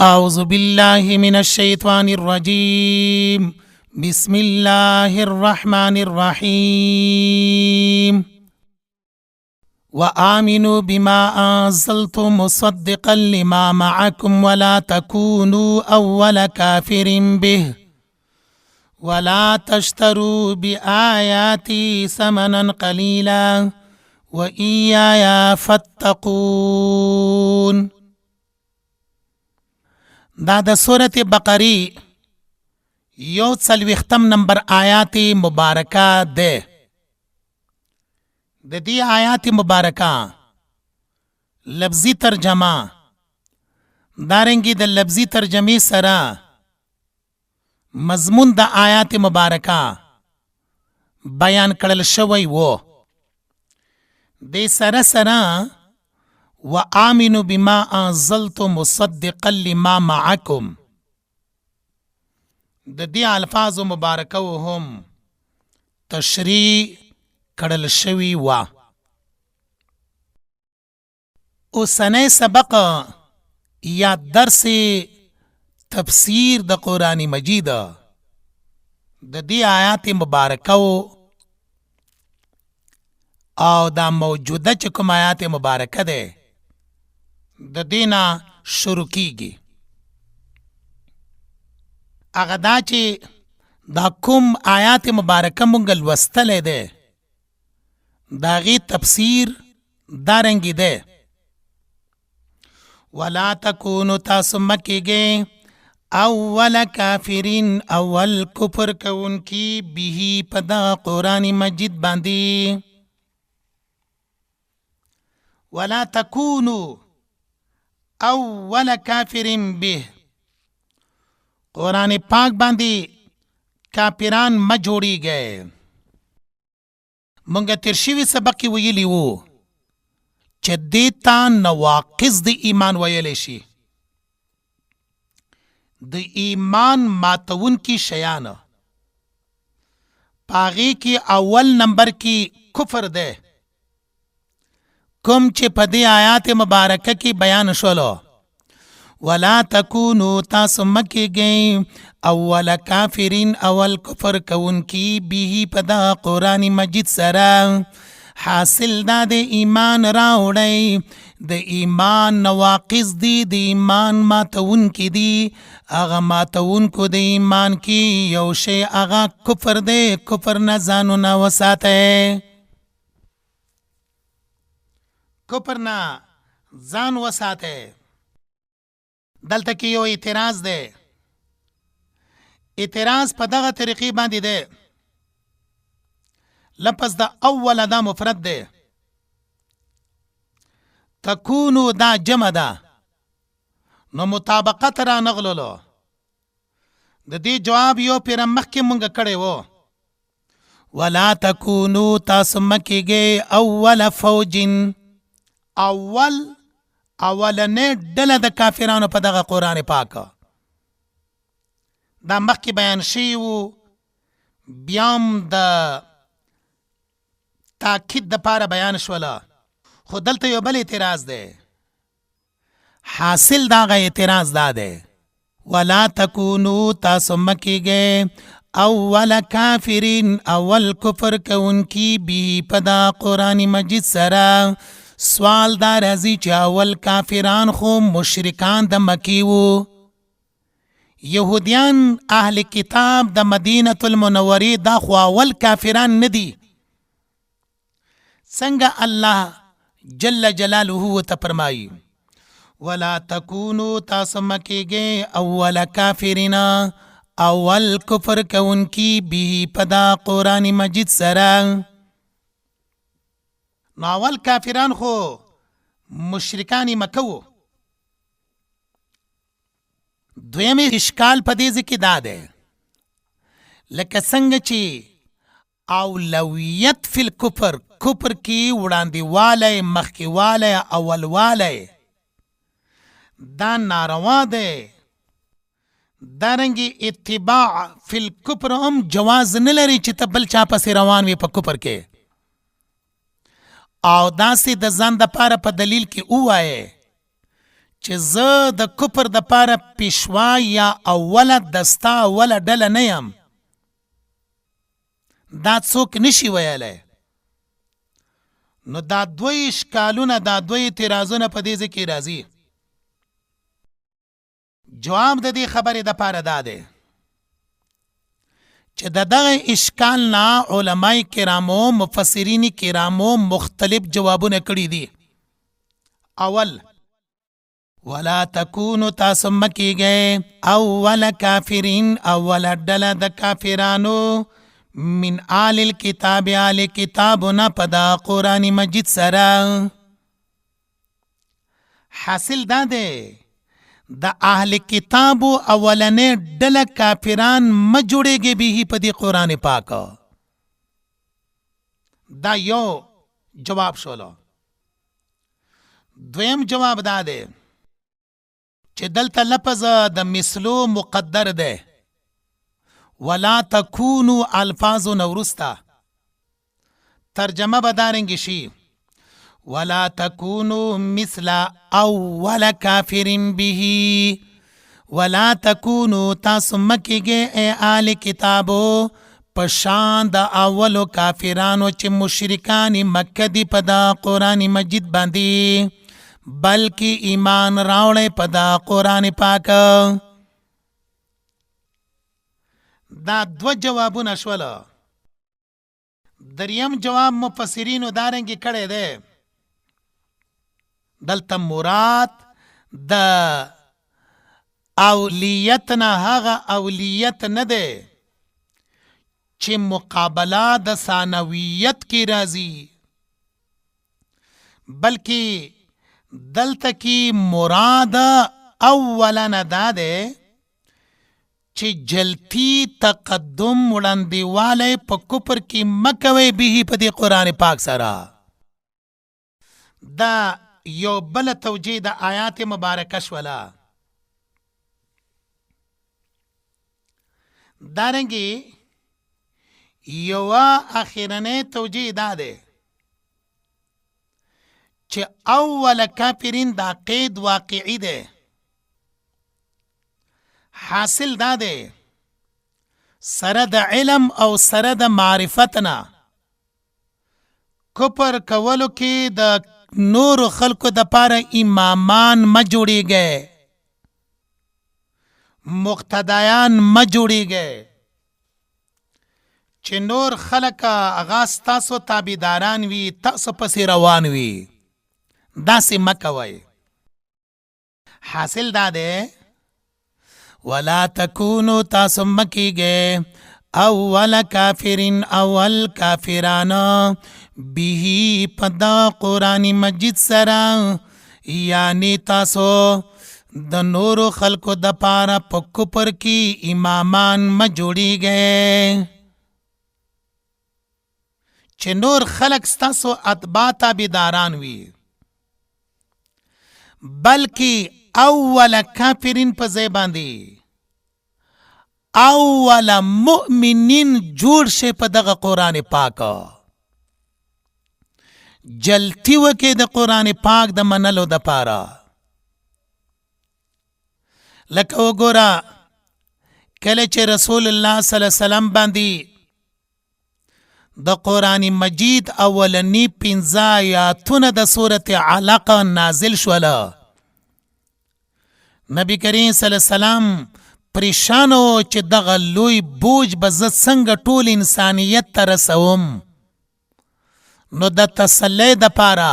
أعوذ بالله من الشيطان الرجيم بسم الله الرحمن الرحيم وآمنوا بما أنزلت مصدقا لما معكم ولا تكونوا أول كافر به ولا تشتروا بآياتي ثمنا قليلا وإياي فاتقون. دا د سورة بقری یو څلوېښتم نمبر آیات مبارکه ده. د دې آیات مبارکه لفظي ترجمه دارنګي د لفظي ترجمې سره مضمون د آیات مبارکه بیان کړل شوی وو. دې سره سره وآمنو بما انزلت مصدقا لما معکم د دې الفاظو مبارکه هم تشریح کړل شوی وه. اوسنی سبق یا درس تفسیر د قرآن مجید د دې آیات مبارکه او دا موجوده چې کوم آیات مبارکه ده د دینه شروع کیږي. هغه دا چې دا کوم آیات مبارکه مونږ لوستلی دی د هغې تفسیر دارنګې دی. ولا تکونو تاسو مه کېږئ اول کافرین اول کفر کوونکي به په دغه قرآن مجید باندې. ولا تکونو اول کافر به، قرآن پاک باندې کافران مه جوړیږئ. مونږ تیر شوي سبق کې ویلي وو چې دې ته نواقض د ایمان ویلی شي، د ایمان ماتونکي شیان. په هغې کې اول نمبر کې کفر دی، کوم چې په دې آیات مبارکه کې بیان شولو. ولا تکونو تاسو مه کېږئ اول کافرین اول کفر کوونکي به په دغه قرآن مجید سره. حاصل دا د ایمان راوړی، د ایمان نواقض دي، د ایمان ماتونکي دي. هغه ماتونکو د ایمان کې یو شی هغه کفر دی، کفر نه ځانونه وساتئ، کفر نه ځان وساتئ. دلته کې یو اعتراض دی، اعتراض په دغه طریقې باندې دی. لفظ د اول دا مفرد دی، تکونو دا جمع ده، نو مطابقت را نغللو. د دې جواب یو پیر مخکې مونږ کړی وو. ولا تکونو تاسو مه کېږئ اول فوج اول اولنې ډله د کافرانو په دغه قرآن پاک. دا مخکې بیان شوي وو، بیا هم د تاکید دپاره بیان شوله. خو دلته یو بل اعتراض دی. حاصل دغه اعتراض دا دی، ولا تکونو تاسو مه کېږئ اول کافرین اول کفر کوونکي به په دا قرآن مجید سره. سوال دا راځي چې اول کافران خو مشرکان د مکې وو، یهودیان اهل کتاب د مدینه المنورې دا خو اول کافران نه دي. څنګه الله جل جلاله ورته فرمایي ولا تکونو تاسو مه کېږئ اول کافرین اول کفر کوونکي به په دا قرآن مجید سره. نو اول کافران خو مشرکان مکه وو. دویم اشکال په دې ځای کې دا دی، لکه څنګه چې اولویت فی الکفر، کفر کې وړاندې والی، مخکې والی، اولوالی دا ناروا دی. دارنګې اتباع فی الکفر هم جواز نه لري چې ته بل چا پسې روان وي په کفر کې، او داسې د ځان دپاره په دلیل کې ووایې. چې زه د کفر د پاره پیشوا یا اوله دسته اوله ډله نه یم، دا څوک نشي ویلی. نو دا دوه اشکالونه، دا دوه اعتراضونه په دې ځای کې راځي. جواب د دې خبرې د پاره دا دی چې د دغه اشکال نه علماء کرامو، مفسرین کرامو مختلف جوابونه کړي دي. اول، ولا تکونو تاسو مکیږئ اول کافرین، اول ډله د کافرانو، من آل الكتاب، آل کتابونه په دا قرآن مجید سره. حاصل دا دی د اهل کتابو اولنې ډله کافران مه جوړېږئ به په دې قرآن پاک. دا یو جواب شولو. دویم جواب دا دی چې دلته لفظ د مثلو مقدر دی، ولا تکونو الفاظو نه وروسته ترجمه به دارنګې شي، ولا تکونو مثل اول کافر به. ولا تکونو تاسو مه کېږئ ای آل کتابو په شان د اولو کافرانو چې مشرکان مکه دي په دا قرآن مجید باندې، بلکې ایمان راوړی په دا قرآن پاک. دا دوه جوابونه شول. دریم جواب مفسرینو دارنګې کړی دی، دلته مراد د اولیت نه هغه اولیت نه دی چې مقابله د ثانویت کې راځي، بلکې دلته کې مراد اولا دا دی چې جلتی تقدم وړاندېوالی په کفر کې مه کوئ به په دې قرآن پاک سره. دا یو بله توجیه د آیات مبارکه شوله. دارنګې یوه اخرنۍ توجیه دا ده چې اول کافرین دا قید واقعي دی. حاصل دا دی سره د علم او سره د معرفت نه کفر کولو کې د نورو خلکو د پاره امامان مه جوړیږئ، مقتدیان مه جوړیږئ، چې نور خلک هغه ستاسو تابعداران وي، تاسو پسې روان وي، داسې مه کوئ. حاصل دا دی ولا تکونو تاسو مه کېږئ اول کافرین، اول کافران به په دا قرآن مجید سره، یعنی تاسو د نورو خلکو د پاره په کفر کې امامان مه جوړیږئ، چې نور خلک ستاسو اتباع تابعداران وي، بلکې اول کافرین په ځای باندې اول مؤمنین جوړ شي په دغه قرآن پاک. جلتی وکې د قرآن پاک د منلو د پاره. لکه وګوره کله چې رسول الله صلی الله علیه وسلم باندې د قرآن مجید اولنی 5 آیاتونه د سورة علق نازل شوله، نبی کریم صلی الله علیه وسلم پریشان و چې دغه لوی بوج به زه څنګه ټول انسانیت ته رسوم. نو د تسلی دپاره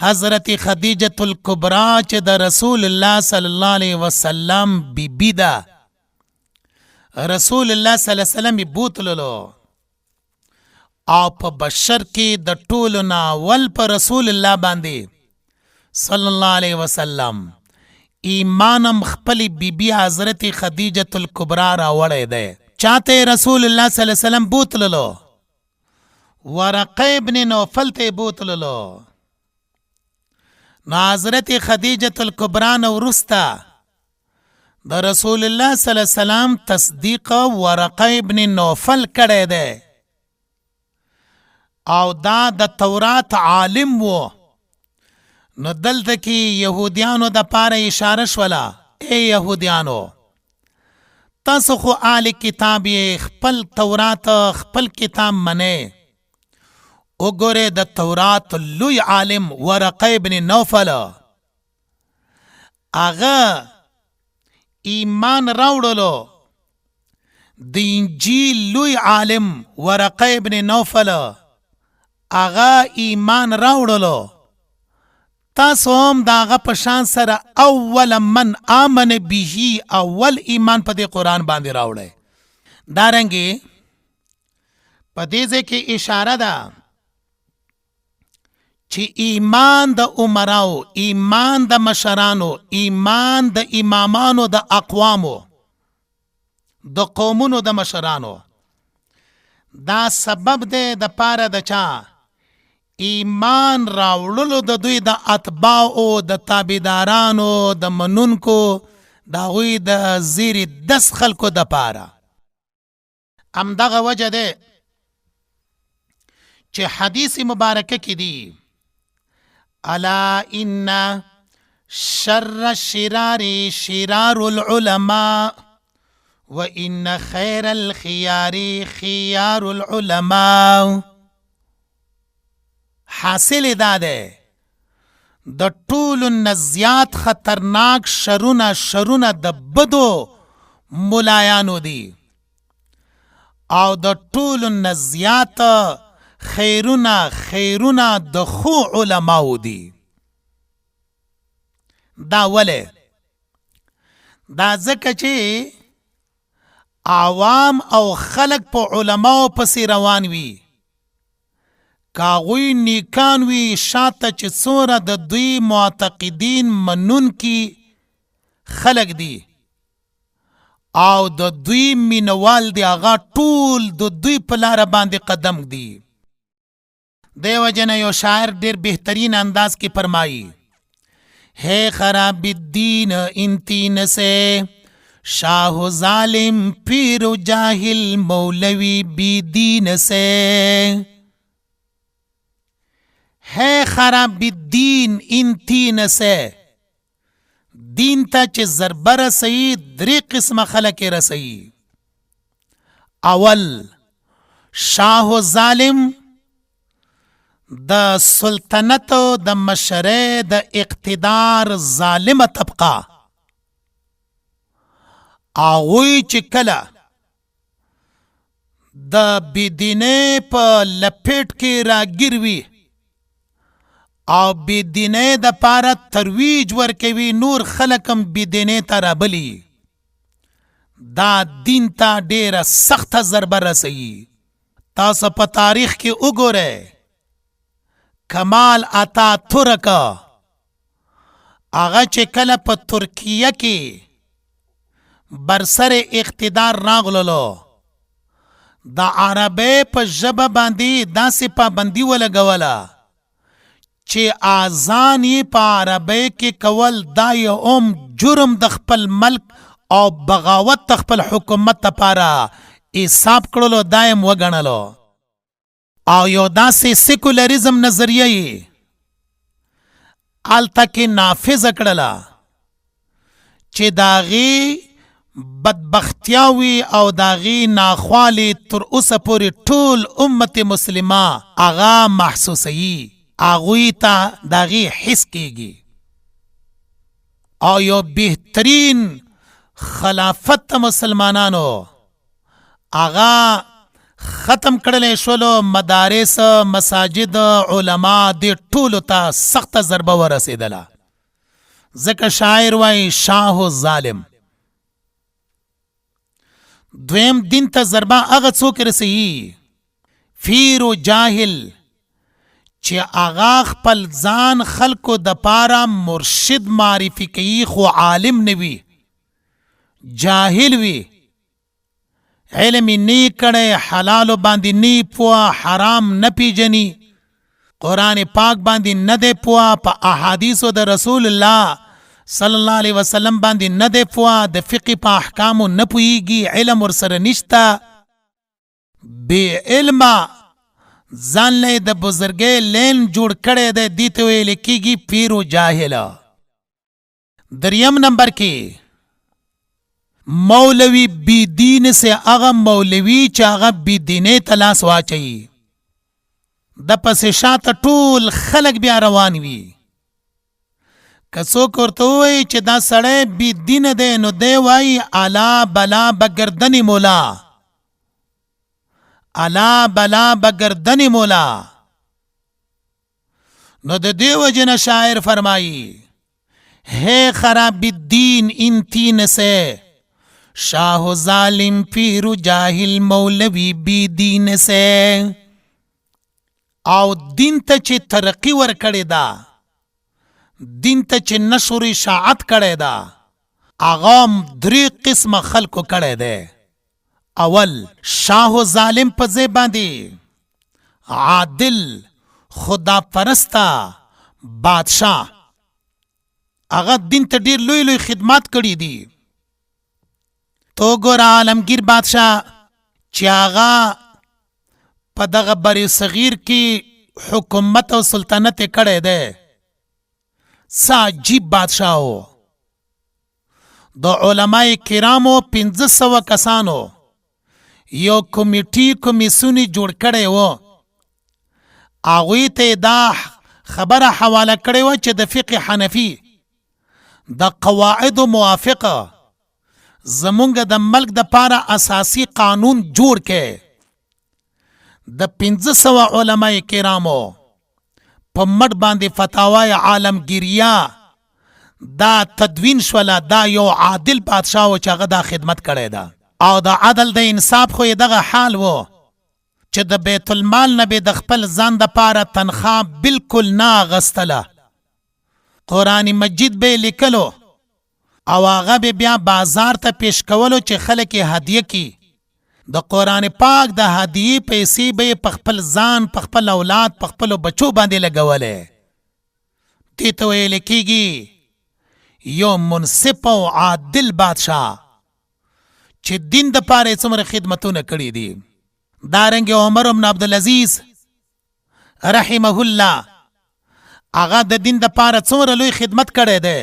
حضرت خدیجة الکبرا چې د رسول الله صلی الله علیه وسلم بیبي ده، رسول الله صلی الله علیه وسلم یې بوتللو او په بشر کې د ټولو نه اول په رسول الله باندې صلی الله علیه وسلم ایمان هم خپلې بیبي حضرت خدیجة الکبرا راوړی دی. چاته یې رسول الله صلی الله علیه وسلم بوتللو؟ ورقه ابن نوفل ته یې بوتللو. نو حضرت خدیجة الکبرا نه وروسته د رسول الله صلی الله علیه وسلم تصدیق ورقه ابن نوفل کړی دی، او دا د تورات عالم و. نو دلته کې يهوديانو د پاره اشاره شوله، ای يهوديانو تاسو خو آل کتاب یې، خپل تورات خپل کتاب منئ. وګوره د تورات لوی عالم ورقه ابن نوفل هغه ایمان راوړلو، د انجیل لوی عالم ورقه ابن نوفل هغه ایمان راوړلو. تاسو هم د هغه په شان سره اول من آمن به، اول ایمان په دې قرآن باندې راوړی. دارنګې په دې ځای کې اشاره ده چې ایمان د عمراو، ایمان د مشرانو، ایمان د امامانو، د اقوامو، د قومونو د مشرانو دا سبب دی د پاره د چا ایمان راوړلو د دوی د اتباعو، د تابعدارانو، د منونکو، د هغوی د زیر دست خلکو د پاره. همدغه وجه ده چې حدیث مبارکه کې دی، الا ان شر الشرار شرار العلماء وان خير الخيار خيار العلماء. حاصل دا ده د ټولو نه زیات خطرناک شرونه د بدو ملایانو دي، او د ټولو نه زیات خیرونه د ښو علماو دي. دا ولې؟ دا ځکه چې عوام او خلک په علماو پسې روان وي، که هغوی نیکان وي شاته چې څومره د دوی معتقدین منونکي خلک دي او د دوی مینوال دي، هغه ټول د دوی په لاره باندې قدم ږدي. دې وجې نه یو شاعر ډېر بهترین انداز کې فرمایي، ہے خراب الدین ان تین سے شاہ ظالم پیر جاہل مولوی بی دین سے. ہے خراب الدین ان تین سے، دین ته چې ضربه رسوي درې قسمه خلک یې رسوي. اول شاه ظالم، د سلطنت د مشرۍ د اقتدار ظالمه طبقه، هغوی چې کله د بېدینۍ په لپېټ کې راګیر وي او بېدینۍ د پاره ترویج ورکوي، نور خلک هم بېدینۍ ته رابلي، دا دین ته ډېره سخته ضربه رسوي. تاسو په تاریخ کې وګورئ، کمال عطا ترک هغه چې کله په ترکیه کې برسر اقتدار راغللو، د عربۍ په ژبه باندې داسې پابندي ولګوله چې اذان یې په عربۍ کې کول، دا یې هم جرم د خپل ملک او بغاوت د خپل حکومت لپاره حساب کړلو، دا یې هم وګڼلو. او یو داسې سیکولریزم نظریه یې هلته کې نافذه کړله چې د هغې بدبختیاوې او د هغې ناخوالې تر اوسه پورې ټول امت مسلمه هغه محسوسوي، هغوی ته د هغې حس کیږي. او یو بهترین خلافت ته مسلمانانو هغه ختم کړلی شولو، مدارس، مساجد، علما دې ټولو ته سخته ضربه ورسېدله. ځکه شاعر وایي شاه ظالم. دویم دین ته ضربه هغه څوک رسوي، فیر و جاهل، چې هغه خپل ځان خلکو د پاره مرشد معرفي کوي، خو عالم نه وي، جاهل وي، علم یې نه کړی، حلالو باندې نه پوه، حرام نه پیژني، قرآن پاک باندې نه دی پوه، په احادیثو د رسول الله صلی الله علیه وسلم باندې نه دی پوه، د فقې په احکامو نه پوهیږي، علم ورسره نشته، بې علمه ځان له د بزرګۍ لین جوړ کړی دی، دې ته ویل کېږي پیر و جاهل. دریم نمبر کې مولوی بی دین سه، هغه مولوی چې هغه بی دینې ته لاس واچوي، د پسې شاته ټول خلک بیا روان وي. که څوک ورته ووایي چې دا سړی بی دینه دی، نو دی وایي الا بلا بګردنې مولا، الا بلا بګردنې مولا. نو د دې وجې نه شاعر فرمایي ہے خراب الدین ان تین سے شاه ظالم پیر جاهل مولوی بی دین سے. او دین ته چې ترقی ورکړې ده، دین ته چې نشر اشاعت کړی ده، هغه هم درې قسمه خلکو کړی دی. اول شاه ظالم په ځای باندې عادل خدا پرسته بادشاه، هغه دین ته ډیر لوی لوی خدمات کړي دي. تو ګوره عالمگیر بادشاه چې هغه په دغه بر صغیر کې حکومت او سلطنت یې کړی دی، څه عجیب بادشاه و. د علماء کرامو 500 کسانو یو کمیټي کمیسیون جوړ کړی و. هغوی ته یې دا خبره حواله کړې وه چې د فقه حنفي د قواعدو موافقه زمونږ د ملک د پاره اساسي قانون جوړ کړي. د 500 علماء کرامو په مټ باندې فتاوای عالمګیریا دا تدوین شوله. دا یو عادل بادشاه و چې هغه دا خدمت کړی ده، او د عدل د انصاف خو یې دغه حال و چې د بیت المال نه به د خپل ځان د پاره تنخوا بالکل نه اخیستله. قرآن مجید به یې لیکلو او هغه به بیا بازار ته پیش کولو چې خلک یې هدیه کړي. د قرآن پاک د هدیې پیسې به یې په خپل ځان، په خپل اولاد، په خپلو بچو باندې لګولې. دې ته ویل کېږي یو منصف او عادل بادشاه چې دین د پاره یې څومره خدمتونه کړي دي. دارنګه عمر بن عبدالعزیز رحمه الله هغه د دین د پاره څومره لوی خدمت کړی دی.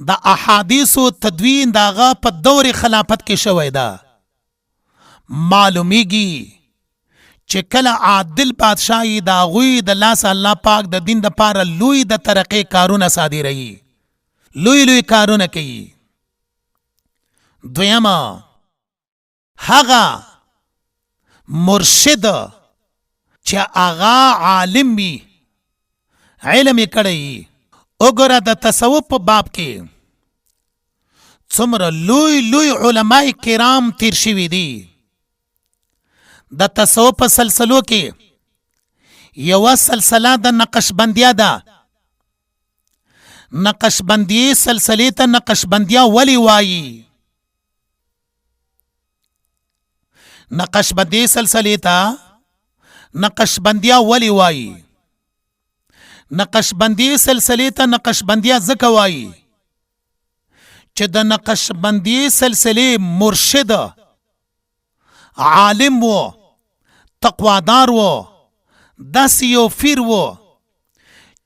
د احادیثو تدوین د هغه په دور خلافت کې شوی ده. معلومیږي چې کله عادل بادشاه یې د هغوی د لاسه الله پاک د دین د پاره لوی د ترقې کارونه صادروي، لوی لوی کارونه کوي. دویمه هغه مرشد چې هغه عالم وي، علم یې کړی. وګوره د تصوف په باب کې څومره لوی لوی علماء کرام تیر شوي دي. د تصوف په سلسلو کې یوه سلسله د نقشبندیا ده. نقشبندیې سلسلې ته نقشبندیا ولې وایي؟ نقشبندی سلسلې ته نقشبندیا ولې وایي؟ نقشبندی سلسلې ته نقشبندیا ځکه وایي چې د نقشبندی سلسلې مرشد عالم و، تقوادار و، داسې یو فیر و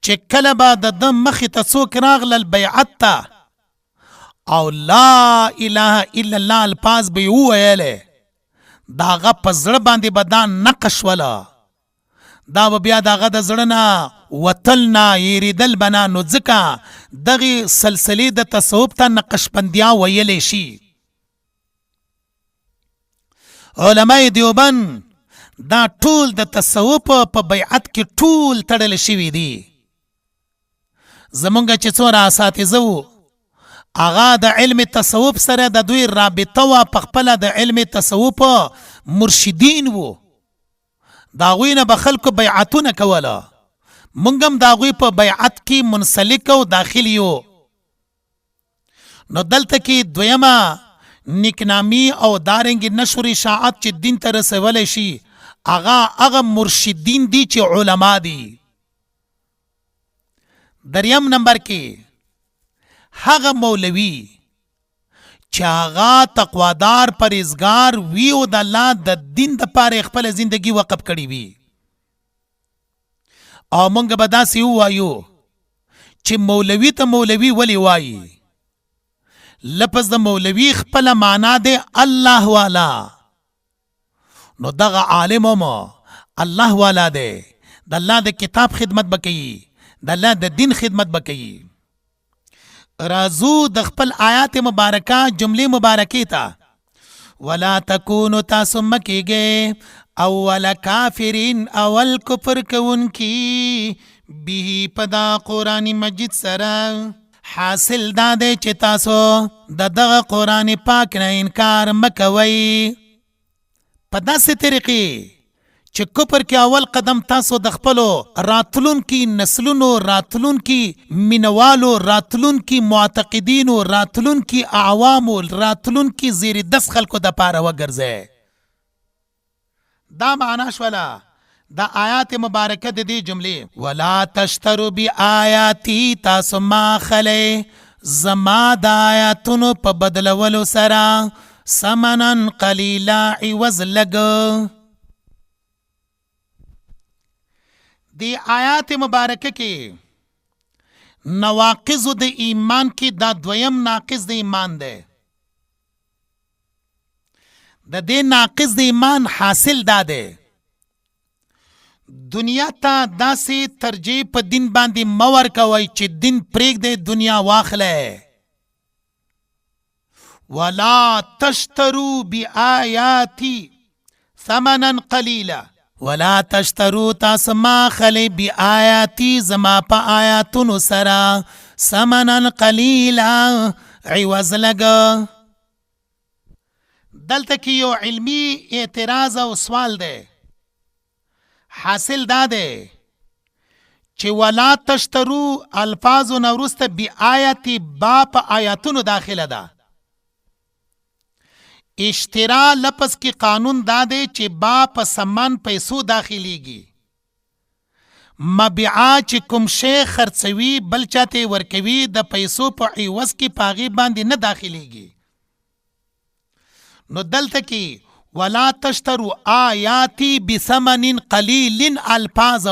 چې کله به د ده مخې ته څوک راغلل بیعت ته او لا اله الا الله الفاظ به یې وویلې، د هغه په زړه باندې به دا نقش وله، دا به بیا د هغه د زړه نه وتل نه، هېرېدل به نه. نو ځکه دغې سلسلې د تصوف ته نقشبندیا ویلی شي. علماء دیوبند دا ټول د تصوف په بیعت کې ټول تړل شوي دي. زمونږ چې څومره اساتذه وو هغه د علم تصوف سره د دوی رابطه وه، په خپله د علم تصوف مرشدین وو، د هغوی نه به خلکو بیعتونه کوله. مونږ هم د هغوی په بیعت کې منسلک او داخل یو. نو دلته کې دویمه نیکنامی او دارنګ نشر اشاعت چې دین ته رسولی شي هغه هغه مرشدین دي چې علما دي. دریم نمبر کې هغه مولوي چې هغه تقوادار، پرهیزګار وي او د الله د دین دپاره خپله زندګي وقف کړې وي. او مونږ به داسې ووایو چې مولوي ته مولوي ولې وایي؟ لفظ د مولوي خپله معنا دی الله والا. نو دغه عالم هم الله والا دی، د الله د کتاب خدمت به کوي، د الله د دین خدمت به کوي. راځو د خپل آیات مبارکه جملې مبارکې ته. ولا تکونو، تاسو مه کیږئ، اول کافرین، اول کفر کوونکي، به، په دا قرآن مجید سره. حاصل دا دی چې تاسو د دغه قرآن پاک نه انکار مه کوئ په داسې طریقې چې کفر کې اول قدم تاسو د خپلو راتلونکي نسلونو، راتلونکي مینوالو، راتلونکي معتقدینو، راتلونکي اعوامو، راتلونکي زیر دست خلکو د پاره وګرځئ. دا معنا شوله د آیات مبارکه د دې جملې: ولا تشترو بیااتی، تاسو ما خلی زما د آیاتونو په بدلولو سره، ثمنا قلیلا، عوض لږ. دی آیات مبارکه کې نواقض د ایمان کې دا دویم ناقض د ایمان دی. د دې ناقض د ایمان حاصل دا دی، دنیا ته داسې ترجیح په دین باندې مه ورکوئ چې دین پرېږدئ، دنیا واخلئ. ولا تشترو بآیاتی ثمنا قلیلا. ولا تشترو، تاسو ما خلی، بآیاتی، زما په آیاتونو سره، ثمنا قلیلا، عوض لږ. دلته کې یو علمي اعتراض او سوال دی. حاصل دا دی چې ولا تشترو الفاظو نه وروسته بآیاتي، با په آیاتونو داخله ده. اشترا لفظ کې قانون دا دی چې با په سمان، پیسو داخليږي. مبيعا چې کوم شی خرڅوي، بل چاته ورکوي، د پیسو په عوض کې په هغې باندې نه داخليږي. نو دلته کې ولا تشترو آیاتی بثمن قلیل الفاظ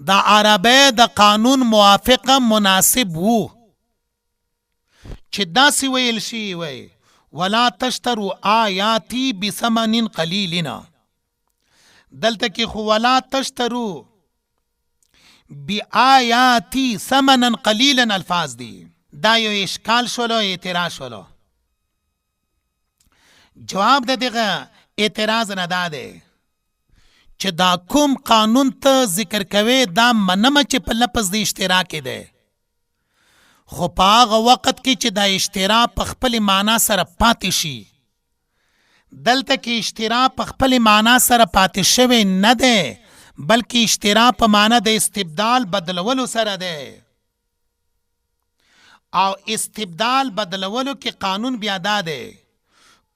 د عربی د قانون موافقه مناسب وو چې داسې ویل شي وی: ولا تشترو آیاتی بثمن قلیل. دلته کې خو ولا تشترو بآیاتی ثمنا قلیلا الفاظ دي. دا یو اشکال شولو، اعتراض شولو. جواب د دغه اعتراض نه دا دی چې دا کوم قانون ته ذکر کوي، دا منمه چې په لفظ د اشتراک دی، خو په هغه وخت کې چې دا اشترا په خپل معنا سره پاتې شي. دلته کې اشترا په خپل معنا سره پاتې شوی نه دی، بلکې اشترا په معنا د استبدال، بدلولو سره دی، او استبدال، بدلولو کې قانون بیا دا دی،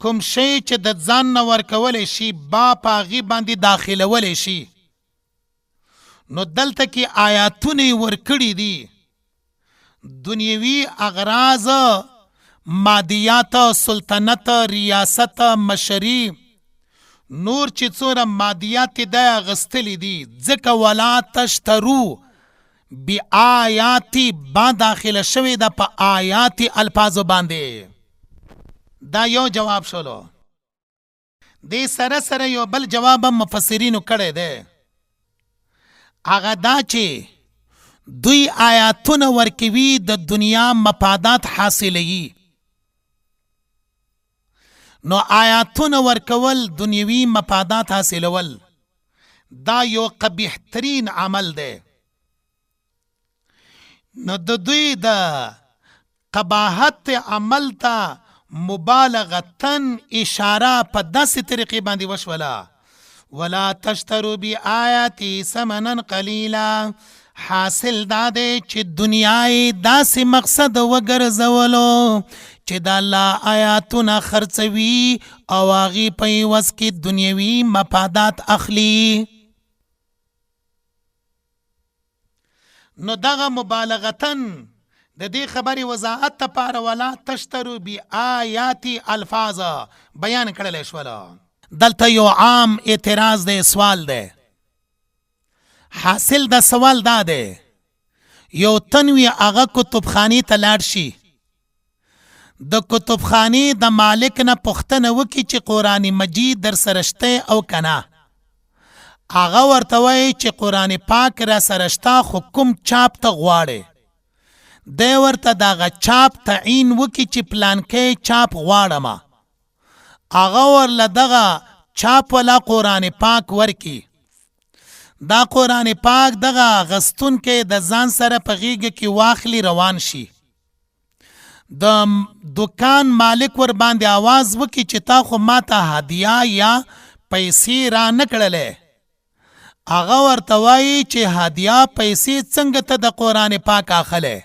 کوم شی چې د ځان نه ورکولی شي، با په هغې باندې داخلولی شي. نو دلته کې آیاتونه یې ورکړي دي، دنیوي اغراض، مادیات، سلطنت، ریاست، مشري، نور چې څومره مادیات دی اغستلي دي، ځکه ولا تشترو بآیاتی با داخله شوې ده په آیات الفاظو باندې. دا یو جواب شولو. دې سره سره یو بل جواب هم مفسرینو کړی دی، هغه دا چې دوی آیاتونه ورکوي، د دنیا مفادات حاصلوي. نو آیاتونه ورکول، دنیوي مفادات حاصلول، دا یو قبیح ترین عمل دی. نو د دوی د قباحت عمل ته مبالغتن اشاره په داسې طریقې باندې وشوله: ولا تشترو بآیاتی ثمنا قلیلا. حاصل دا دی چې دنیا یې داسې مقصد وګرځولو چې د الله آیاتونه خرڅوي او هغې په عوض کې دنیوي مفادات اخلي. نو دغه مبالغتن د دې خبرې وضاحت لپاره ولا تشترو بآیاتی الفاظ بیان کړل شول. دلته یو عام اعتراض دی، سوال دی. حاصل د سوال دا دی، یو تن وي هغه کتبخانې ته لاړ شي، د کتبخانې د مالک نه پوښتنه وکړي چې قرآن مجید در سره شته او که نه. هغه ورته وایي چې قرآن پاک را سره شته، خو کوم چاپ ته غواړې؟ دی ورته دغه چاپ تعین وکړي چې پلانکی چاپ غواړم. هغه ورله دغه چاپ ولا قرآن پاک ورکي. دا قرآن پاک دغه غستونکی د ځان سره په غیږه کې واخلي روان شي. د دکان مالک ور باندې आवाज وکي چې تا خو ماته هدیه یا پیسې را نه کړلې. هغه ورته وایي چې هدیه پیسې څنګه ته د قرآن پاک اخلې؟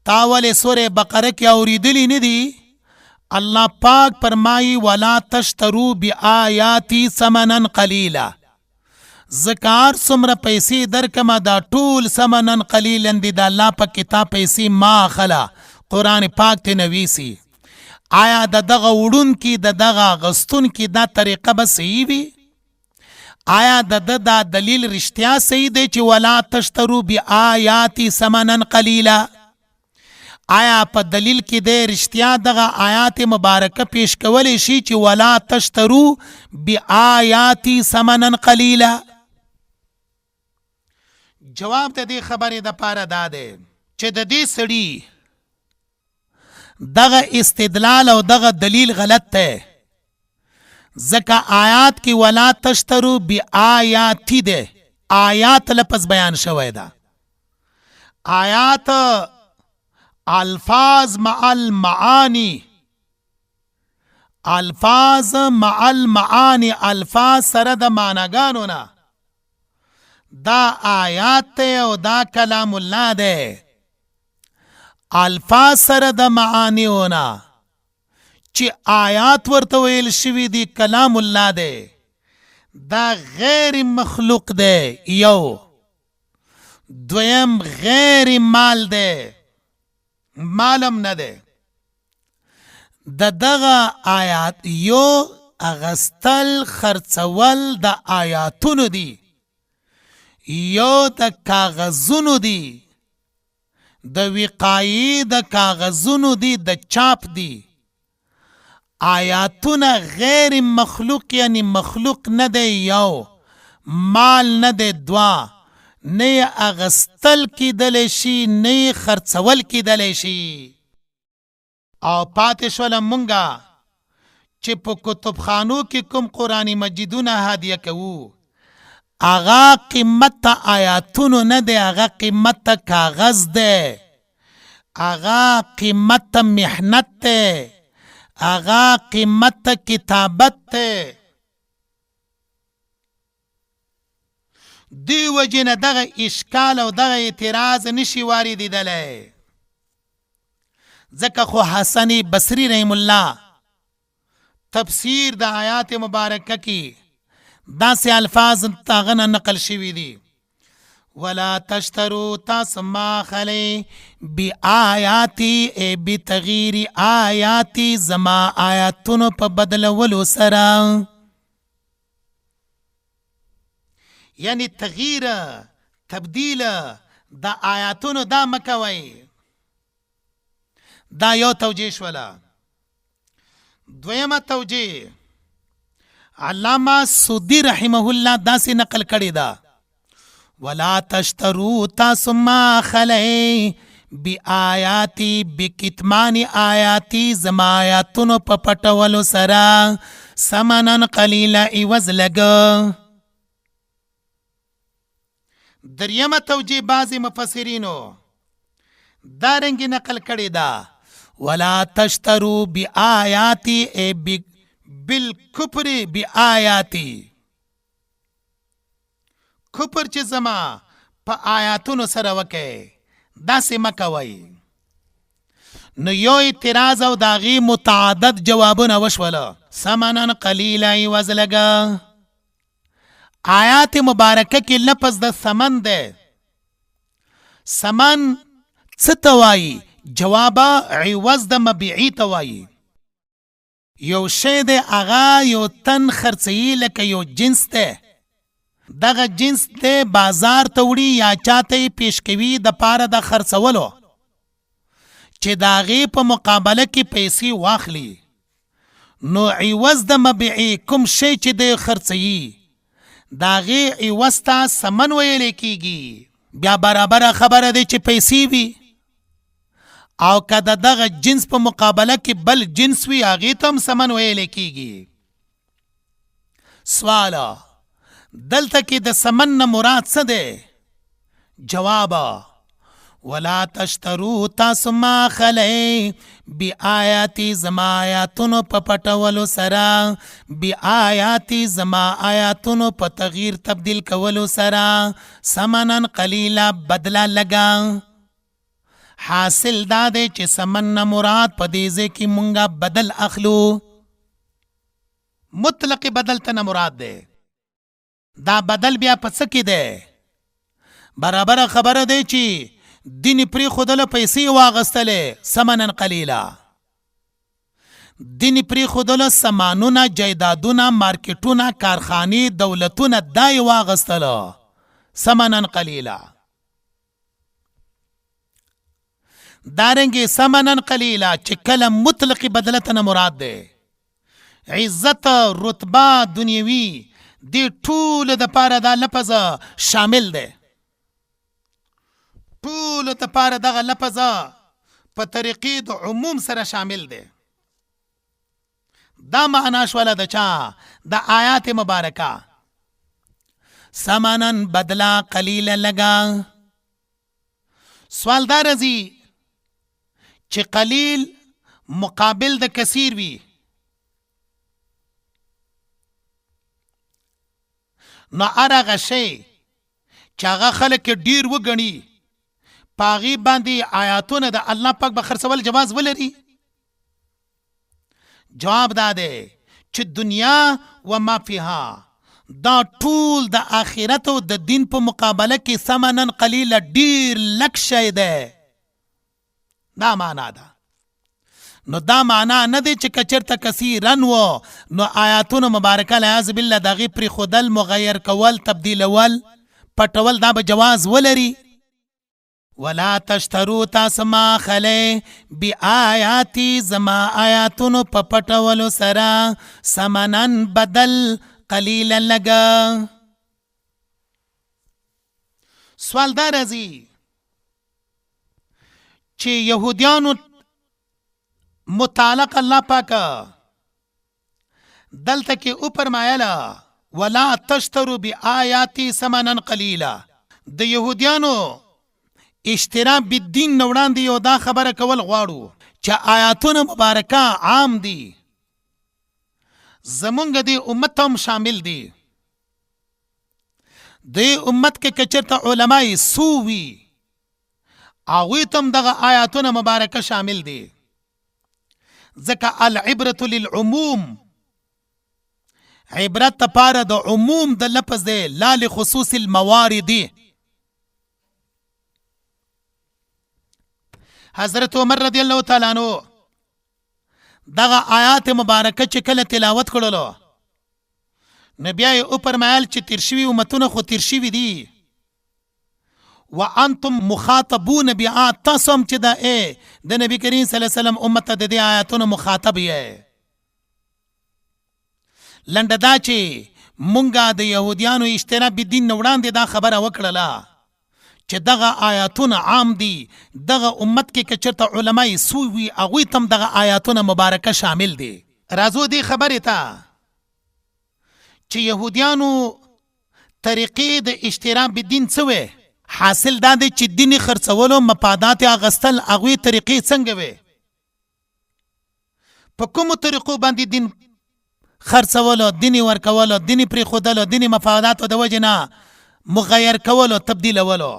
تا ولې سورې بقره کې اوریدلی نه دي؟ الله پاک فرمایي ولا تشترو بآیاتی ثمنا قلیلا. زه که هر څومره پیسې درکمه دا ټول ثمنا قلیلا دي، د الله په کتاب پیسې ما اخله، قرآن پاک ته نویسي. آیا د دغه وړونکي د دغه غستونکي دا طریقه به صحیح وي؟ آیا د ده دا دلیل رښتیا صحیح دی چې ولا تشترو بآیاتی ثمنا قلیلا؟ آیا په دلیل کې دی رښتیا دغه آیات مبارکه پیش کولی شي چې ولا تشترو بآیاتی ثمنا قلیلا؟ جواب د دې خبرې د پاره دا دی چې د دې سړي دغه استدلال او دغه دلیل غلط دی، ځکه آیات کې ولا تشترو بآیاتی دی، آیات لفظ بیان شوی ده. آیات الفاظ مع المعانی، الفاظ مع المعانی، الفاظ سره د معناګانو نه، دا آیات دی او دا کلام الله دی. الفاظ سره د معانیو نه چې آیات ورته ویل شوي دي کلام الله دی، دا غیر مخلوق دی یو، دویم غیر مال دی، مالم نه دی. د دغه آیات یو اغستل خرڅول د آیاتونو دي، یو د کاغذونو دي، د وقایې د کاغذونو دي، د چاپ دي. آیاتونه غیر مخلوق یعنی مخلوق نه دی یو، مال نه دی دوا، نه یې اغستل کېدلی شي نه یې خرڅول کېدلی شي. او پاتې شوله مونږه چې په کتبخانو کې کوم قرآن مجیدونه هدیه کوو، هغه قیمت ته آیاتونو نه دی، هغه قیمت ته کاغذ دی، هغه قیمت ته محنت دی، هغه قیمت ته کتابت دی. دی وجې نه دغه اشکال او دغه اعتراض نشي واردېدلی، ځکه خو حسن بصري رحم الله تفسیر د آیات مبارکه کې داسې الفاظ هغه نه نقل شوي دي، ولا تشترو تاسو ما خلی بآیاتی ای بتغییر آیاتی، زما آیاتونو په بدلولو سره، یعنی تغییر تبدیل د آیاتونو دا مکوئ. دا یو توجیه شوله. دویمه توجیه علامه سودی رحمه الله داسې نقل کړی ده، ولا تشترو تاسو ما خلئ بآیاتی بکتمان آیاتی، زما آیاتونو په پټولو سره ثمنا قلیلا عوض لږ. دریمه توجیه بعضې مفسرینو دارنګې نقل کړې ده، ولا تشترو بآیاتی ای بالکفر بآیاتی، کفر چې زما په آیاتونو سره وکئ داسې مه کوئ. نو یو اعتراض او د هغې متعدد جوابونه وشول. ثمنا قلیلا عوض لږه. آیات مبارکه کې لفظ د ثمن دی. ثمن څه ته وایي؟ جواب، عوض د مبيعي ته وایي. یو شی دی هغه یو تن خرڅوي، لکه یو جنس دی، دغه جنس دی بازار ته وړي یا چاته یې پیش کوي د پاره د خرڅولو، چې د هغې په مقابله کې پیسې واخلي. نو عوض د مبيعي، کوم شی چې دی خرڅوي د هغې عوض ته ثمن ویلی کیږي. بیا برابره خبره دی چې پیسې وي او که د دغه جنس په مقابله کې بل جنس وي، هغې ته هم ثمن ویلی کیږي. سوال، دلته کې د ثمن نه مراد څه دی؟ جواب، ولا تشترو، تاسو ما خلئ، بیااتی، زما آیاتونو په پټولو سره، بیااتی، زما آیاتونو په تغییر تبدیل کولو سره، ثمنا قلیلا، بدله لږه. حاصل دا دی چې ثمن نه مراد په دې ځای کې مونږه بدل اخلو، مطلق بدل ته نه مراد دی. دا بدل بیا په څه کې دی؟ برابره خبره دی چې دین پرېښودله، پیسې واغستلې، ثمنا قلیلا. دین پرېښودله، سامانونه، جایدادونه، مارکیټونه، کارخانې، دولتونه، دا یې واغستله، ثمنا قلیلا. دارنګې ثمنا قلیلا چې کله مطلق بدله ته نه مراد دی، عزت، رتبه دنیوي، دې ټولو دپاره دا لفظ شامل دی. ټولو دپاره دغه لفظ په طریقې د عموم سره شامل دی. دا معنا شوله د چا د آیات مبارکه، ثمنا، بدله، قلیله، لږه. سوال دا راځي چې قلیل مقابل د کثیر وي، نو هر هغه شی چې هغه خلک ډیر وګڼي، په هغې باندې آیاتونه د الله پاک به خرڅول جواز ولري؟ جواب دا دی چې دنیا و ما فیها، دا ټول د آخرت او د دین په مقابله کې ثمنا قلیلا، ډیر لږ شی دی. دا معنا ده. نو دا معنا نه دی چې که چېرته کثیرا و، نو آیاتونو مبارکه العیاذ بالله د هغې پرېښودل، مغیر کول، تبدیلول، پټول، دا به جواز ولري. ولا تشترو، تاسو ما خلئ، بیااتی، زما آیاتونو په پټولو سره، ثمنا، بدل، قلیلا، لږه. سوال دا راځي چې يهودیانو متعلق الله پاک دلته کې او فرمایله ولا تشترو بیااتی ثمنا قلیلا. د يهودیانو اشترا بالدین نه وړاندې یو دا خبره کول غواړو چې آیاتونه مبارکه عام دي، زمونږ د امت هم شامل دي. د امت کې که چېرته علمای سو وي، هغوی ته هم دغه آیاتونه مبارکه شامل دي، ځکه العبرة للعموم، عبرت لپاره د عموم د لفظ دی، لا لخصوص الموارد. حضرت عمر رضی الله تعالی عنہ دغه آیات مبارکه چې کله تلاوت کړلو، نو بیا یې وفرمایل چې تیر شوي امتونه خو تیر شوي دي، وانتم مخاطبون بها، تاسو هم چې د د نبی کریم صلی الله علیه وسلم امت ته د دې آیاتونو مخاطب یې. لنډه دا چې مونږه د يهودیانو اشترا بالدین نه وړاندې دا خبره وکړله چې دغه آیاتونه عام دي، دغه امت کې که چېرته علمای سوء وي، هغوی ته هم دغه آیاتونه مبارکه شامل دي. راځو دې خبرې ته چې يهودیانو طریقې د اشترا بالدین څه وې. حاصل دا دی چې دین خرڅولو، مفادات یې اخیستل، هغوی طریقې څنګه وې، په کومو طریقو باندې دین خرڅولو، دین ورکولو، دین پرېښودلو، دین مفاداتو د وجې نه مغیر کولو، تبدیلولو.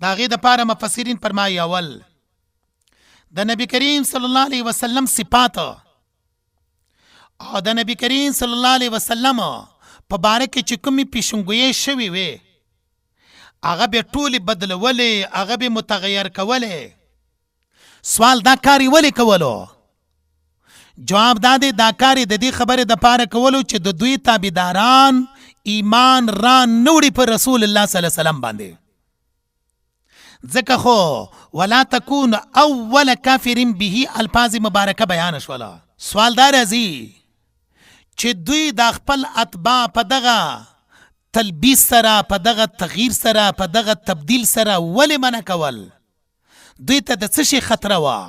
د هغې دپاره مفسرین فرمایي، اول د نبی کریم صلی الله علیه وسلم صفات او د نبی کریم صلی الله علیه وسلم په باره کې چې کومې پیشنګویې شوې وې، هغه به ټولې بدلولې، هغه به متغیر کولې. سوال، دا کار یې ولې کولو؟ جواب دا دی، دا کار یې د دې خبرې د پاره کولو چې د دوی تابعداران ایمان را نه وړي پر رسول الله صلی الله علیه وسلم باندې، ځکه خو ولا تکون اول کافر به الفاظ مبارکه بیان شوله. سوال دا راځي چې دوی دا خپل اتباع په دغه تلبیس سره، په دغه تغییر سره، په دغه تبدیل سره ولې منع کول؟ دوی ته د څه شي خطره وه؟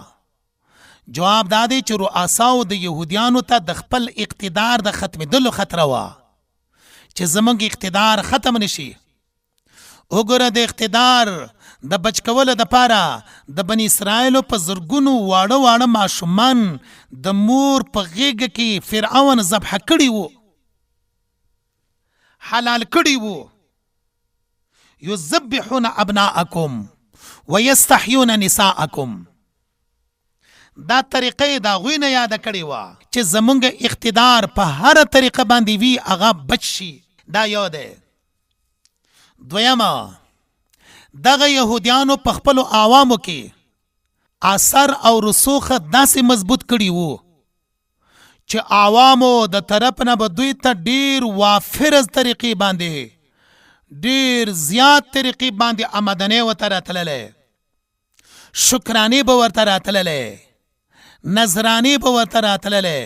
جواب دا دی چې رؤساو د یهودیانو ته د خپل اقتدار د ختمېدلو خطره وه چې زموږ اقتدار ختم نشي. وګوره، د اقتدار د بچ کولو دپاره د بني اسرائیلو په زرګونو واړه واړه ماشومان د مور په غېږه کې فرعون ذبح کړي وو، حلال کړي وو. یذبحون ابناءکم ویستحیون نساءکم، دا طریقه یې د هغوی نه یاده کړې وه چې زمونږ اقتدار په هره طریقه باندې وي هغه بچ شي. دا یو دی. دویمه، دغه یهودیانو په خپلو عوامو کې اثر او رسوخ داسې مضبوط کړي وو چې عوامو د طرف نه به دوی ته ډیر وافر طریقې باندې، ډیر زیات طریقې باندې آمدنۍ ورته راتللی، شکرانې به ورته راتللی، نذرانې به ورته راتللی،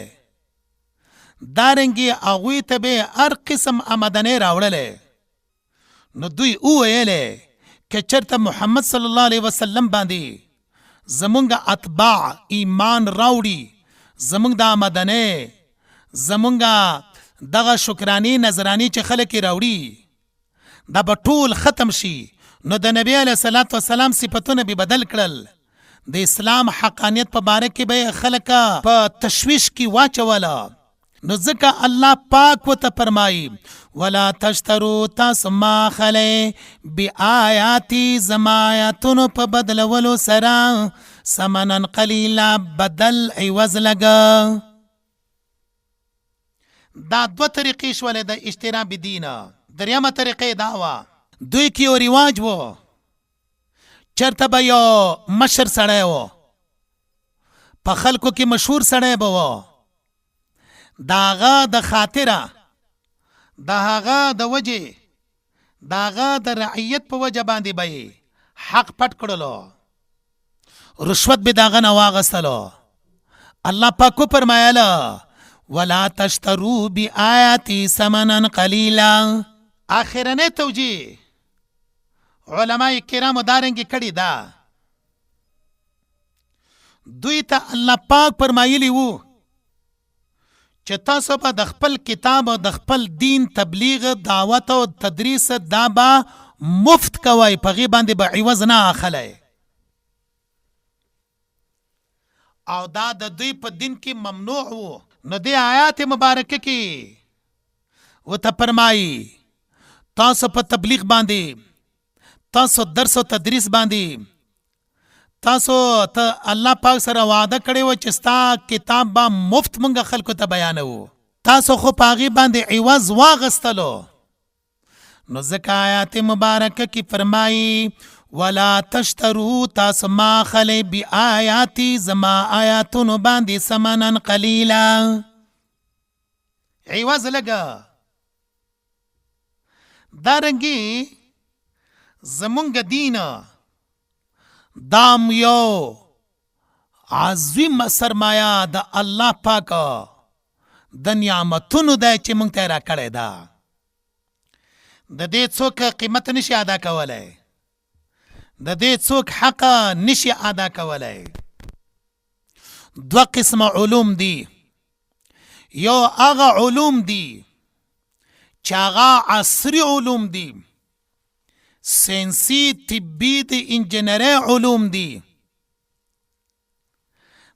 دارنګې هغوی ته به هر قسم آمدنۍ راوړلی. نو دوی وویلې که چېرته محمد صلی الله علیه وسلم باندې زمونږ اتباع ایمان راوړي، زمونږ د آمدنۍ، زمونږ دغه شکرانې نذرانې چې خلک یې راوړي دا به ټول ختم شي. نو د نبی علیه الصلاة والسلام صفتونه به بدل کړل، د اسلام حقانیت په باره کې به خلک په تشویش کې واچوله. نو ځکه الله پاک وته فرمایي، ولا تشترو، تاسو ما خلی، بیااتی، زما آیاتونو په بدلولو سره، ثمنا قلیلا، بدل عوض لګ. دا دوه طریقې شولې د اشترا بدین. دریمه طریقې دا وه، دوی کې یو رواج وو، چرته به یو مشر سړی و، په خلکو کې مشهور سړی به و، د هغه د خاطره، د هغه د وجې، د هغه د رعیت په وجه باندې به یې حق پټ کړلو، رشوت به د هغه نه واغستلو. الله پاک وفرمایله، ولا تشترو بآیاتی ثمنا قلیلا. آخرنۍ توجیه علماء کرامو دارنګې کړې ده، دوی ته الله پاک فرمایلی وو چې تاسو به د خپل کتاب او د خپل دین تبلیغ، دعوت او تدریس دا به مفت کوئ، په هغې باندې به عوض نه اخلئ، او دا د دوی په دین کې ممنوع وو. نو دې آیات مبارکه کې ورته فرمایي، تاسو په تبلیغ باندې، تاسو درس او تدریس باندې، تاسو ته الله پاک سره وعده کړې وه چې ستا کتاب به مفت مونږ خلکو ته بیانوو، تاسو خو په هغې باندې عوض واغستلو. نو ځکه آیات مبارکه کې فرمایي، ولا تشترو، تاسو ما خلی، بیااتی، زما آیاتونو باندې، ثمنا قلیلا، عوض لګه. دارنګي زمونږ دین دام یو عظیم سرمایه د الله پاک د نعمتونو دی چې مونږ ته راکړی ده، د دې څوک قیمت نشي ادا کولی، د دې څوک حق نشي ادا کولی. دوه قسمه علوم دي. یو هغه علوم دي چې هغه عصري علوم دي، ساینسي، طبي، د انجنیرۍ علوم دي،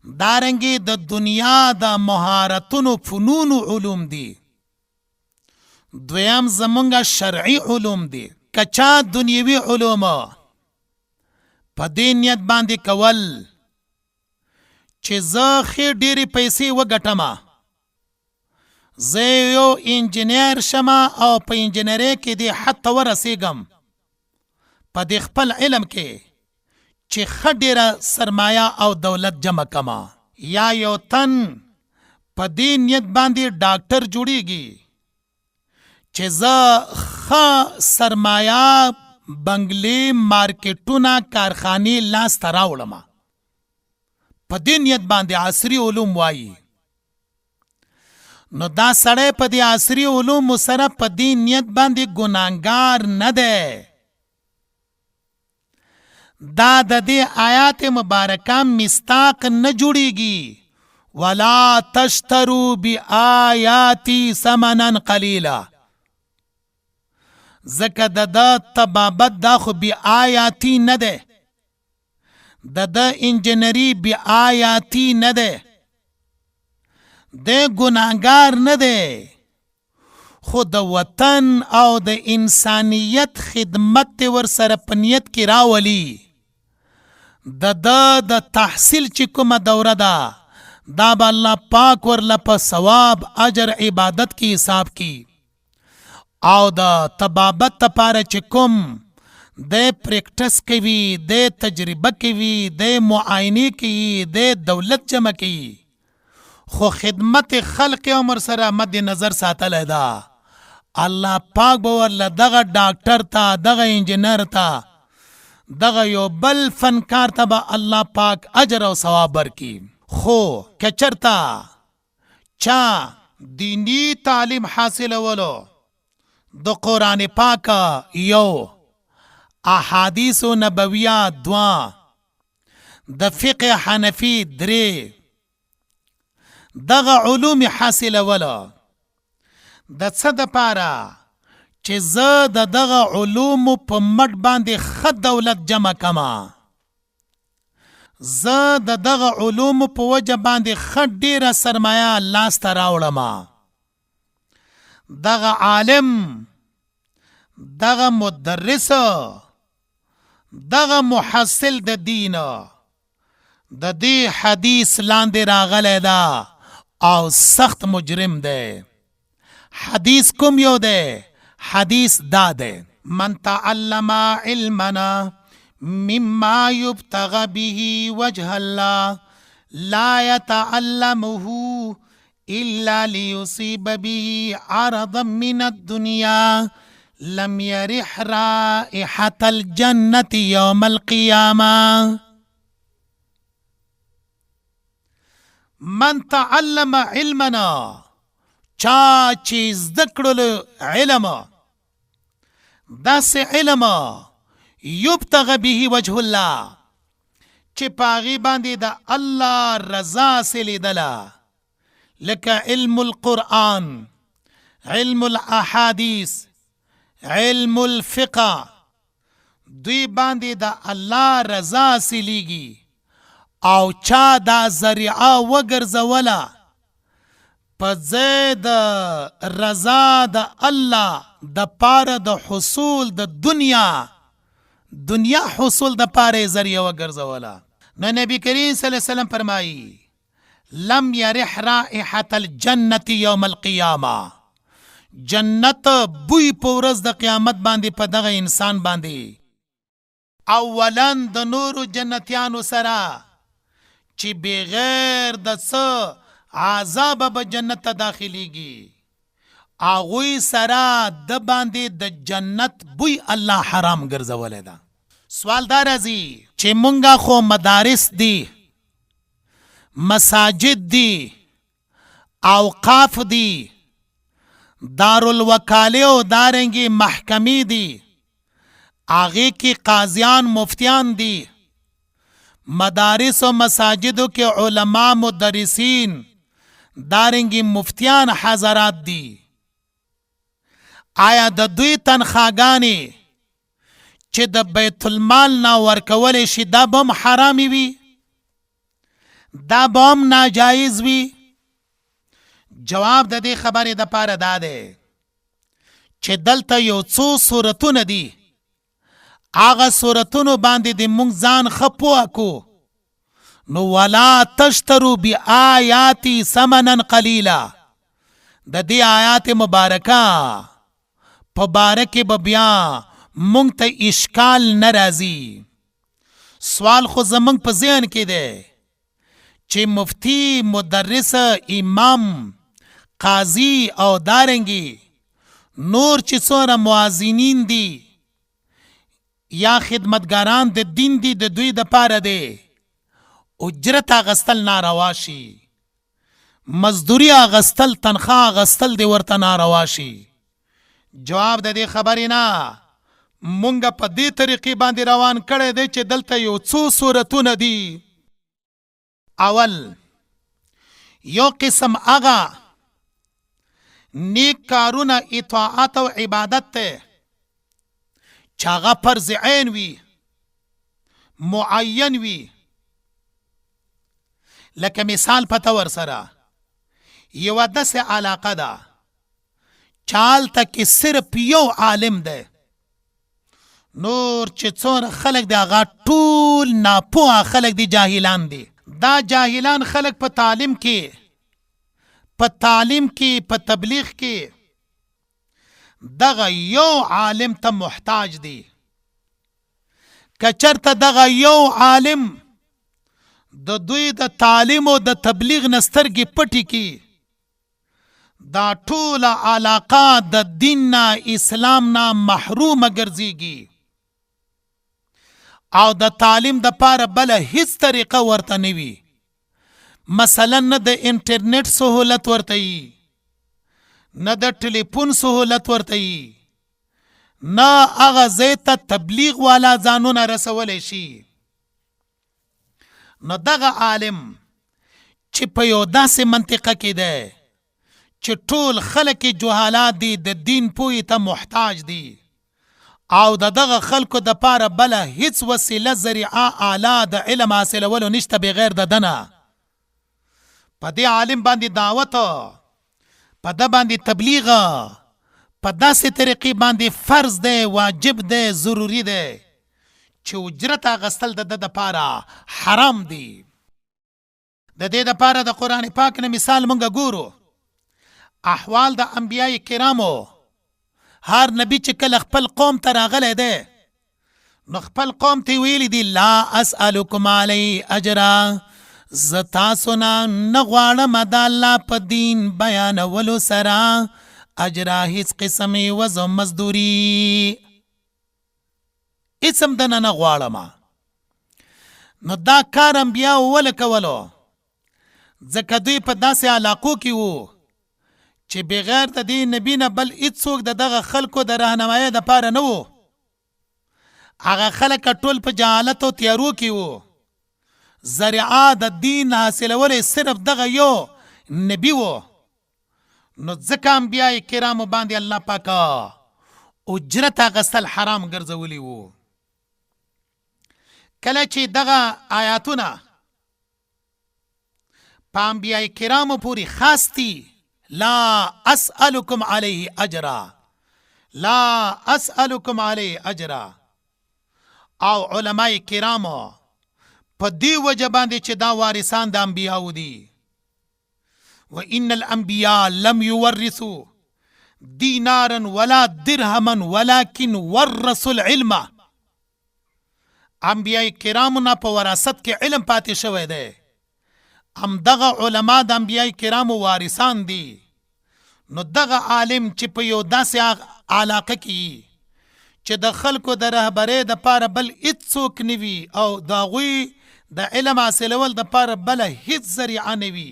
دارنګې د دنیا د مهارتونو فنونو علوم دي. دویم زمونږ شرعي علوم دي. که چا دنیوي علوم په دې نیت باندې کول چې زه ښې ډېرې پیسې وګټم، زه یو انجنیر شم او په انجنیرۍ کې دې حد ته ورسېږم. په دې خپل علم کې چې ښه ډېره سرمایه او دولت جمع کما. یا یو تن په دې نیت باندې ډاکټر جوړیږي چې زه ښه سرمایه، بنګلې، مارکیټونه، کارخانې لاس ته راوړم، په دې نیت باندې عصري علوم وایي، نو دا سړی په دې عصري علومو سره په دې نیت باندې ګناهګار نه دی. دا د دې آیات مبارکه مستاق نه جوړیږي، ولا تشترو بآیاتی ثمنا قلیلا، ځکه د ده طبابت دا خو بآیاتی نه دی، د ده انجنیری بآیاتی نه دی، دی ګناهګار نه دی، خو د وطن او د انسانیت خدمت دې ورسره په نیت کې راولي. د ده د تحصیل چې کومه دوره ده دا به الله پاک ورله په ثواب اجر عبادت کې حساب کړي. او د طبابت لپاره چې کوم دی پریکټس کوي، دی تجربه کوي، دی معاینې کوي، دی دولت جمع کوي، خو خدمت خلق هم ورسره مد نظر ساتلی ده، الله پاک به ورله دغه ډاکټر ته، دغه انجینر ته، دغه یو بل فنکار ته به الله پاک اجر او ثواب ورکړي. خو که چرته چا دیني تعلیم حاصلولو د قرآن پاک یو، احادیث نبویه دوه، د فقه حنفي درې، دغه علوم حاصلولو د څه د پاره چې زه د دغه علومو په مټ باندې ښه دولت جمع کما، زه د دغه علومو په وجه باندې ښه ډیره سرمایه لاسته راوړم، دغه عالم، دغه مدرس، دغه محصل د دین د دې حدیث لاندې راغلی ده او سخت مجرم دی. حدیث کوم یو دی؟ حدیث دا دی، من تعلم علمنا مما يبتغى به وجه الله لا يتعلمه إلا ليصيب به عرضا من الدنيا لم يرح رائحة الجنة يوم القيامة. من تعلم علمنا، چا چې زده کړلو علم، داسې علم یبتغ به وجه الله، چې په هغې باندې د الله رضا حاصلېدله، لکه علم القرآن، علم الاحادیث، علم الفقه، دوی باندې د الله رضا حاصلېږي. او چا دا ذریعه وګرځوله په ځای د رضا د الله د پاره د حصول د دنیا، دنیا حصول د پاره یې ذریعه وګرځوله، نو نبی کریم صلی الله علیه وسلم فرمایي لم يرح رائحة الجنة يوم القيامة، جنت بوی په ورځ د قیامت باندې په دغه انسان باندې اولا د نورو جنتیانو سره چې بغیر د څه عذاب به جنت ته داخلیږي، هغوی سره د باندې د جنت بوی الله حرام ګرځولی ده. سوال دا راځي چې مونږه خو مدارس دي، مساجد دي، اوقاف دي، دارالوکالې او دارنګې محکمې دي، هغې کې قاضیان مفتیان دي، مدارس او مساجدو کې علما مدرسین دارنګې مفتیان حضرات دي، آیا د دوی تنخواګانې چې د بیت المال نه ورکولی شي دا به هم حرامې وي، دا به هم ناجایز وي؟ جواب د دې خبرې دپاره دا دی چې دلته یو څو صورتونه دي، هغه صورتونو باندې د مونږ ځان ښه پوه کو. نو ولا تشترو بآیاتی ثمنا قلیلا، د دې آیات مبارکه په باره کې به بیا مونږ ته اشکال نه راځي. سوال خو زمونږ په ذهن کې دی چې مفتي، مدرس، امام، قاضي او دارنګي نور چې څومره مؤذنین دي یا خدمتګاران د دین دي، د دوی د پاره دی اجرت اغستل ناروا شي، مزدوري اغستل، تنخوا اغستل دی ورته ناروا شي. جواب د دې خبرې نه مونږ په دې طریقې باندې روان کړی دی چې دلته یو څو صورتونه دي. اول یو قسم هغه نیک کارونه، اطاعت او عبادت ته چې هغه فرض عین وي، معین وي، لکه مثال په تور سره یوه داسې علاقه ده چې هلته کې صرف یو عالم دی، نور چې څومره خلک دي هغه ټول ناپوهه خلک دي، جاهلان دي. دا جاهلان خلک په تعلیم کې، په تبلیغ کې دغه یو عالم ته محتاج دي. که چرته دغه یو عالم د دوی د تعلیم او د تبلیغ نه سترګې پټې کړي، دا ټوله علاقه د دین نه، اسلام نه محرومه ګرځېږي او د تعلیم د پاره بله هیڅ طریقه ورته نه وي. مثلا نه د انټرنیټ سهولت ورته وي، نه د ټلیفون سهولت ورته وي، نه هغه ځای ته تبلیغ والا ځانونه رسولی شي. نو دغه عالم چې په یو داسې منطقه کې دی چې ټول خلک یې جهالات دي، د دین پوهې ته محتاج دي او د دغه خلکو د پاره بله هیڅ وسیله، ذریعه، آله د علم حاصلولو نشته بغیر د ده نه، په دې عالم باندې دعوت، په ده باندې تبلیغ په داسې طریقې باندې فرض دی، واجب دی، ضروري دی چې اجرت اغستل د ده دپاره حرام دی. د دې دپاره د قرآن پاک نه مثال مونږ ګورو احوال د انبیاء کرامو. هر نبی چې کله خپل قوم ته راغلی دی نو خپل قوم ته ویلي دي لا اسألکم علی اجرا، زه تاسو نه نه غواړم د الله په دین بیانولو سره اجرا، هیڅ قسم عوض او مزدوري هیڅ هم دنه نه غواړم. نو دا کار انبیاو ولې کولو؟ ځکه دوی په داسې علاقو کې وو چې بغیر د دې نبی نه بل هیڅوک د دغه خلکو د رهنمایۍ دپاره نه وو. هغه خلک ټول په جهالت او تیارو کې وو. ذریعه د دین حاصلول صرف دغه یو نبی وو. نو ځکه انبیاء کرامو باندې الله پاک اجرت اخیستل حرام ګرځولي وو. کله چې دغه آیاتونه په انبیاء کرامو پورې خاص دي، لا اسألکم علیه اجرا، لا اسألکم علیه اجرا، او علماء کرامو په دې وجه باندې چې دا وارثان د انبیاو دي، وان الانبیاء لم یورثوا دینارا ولا درهما ولكن ورثوا العلم، انبیاء کرامو نه په وراثت کې علم پاتې شوی دی، همدغه علما د انبیاء کرامو وارثان دي. نو دغه عالم چې په یو داسې علاقه کې چې د خلکو د رهبرۍ دپاره بل هیڅوک نه وي او د هغوی د علم حاصلول دپاره بله هیڅ ذریعه نه وي،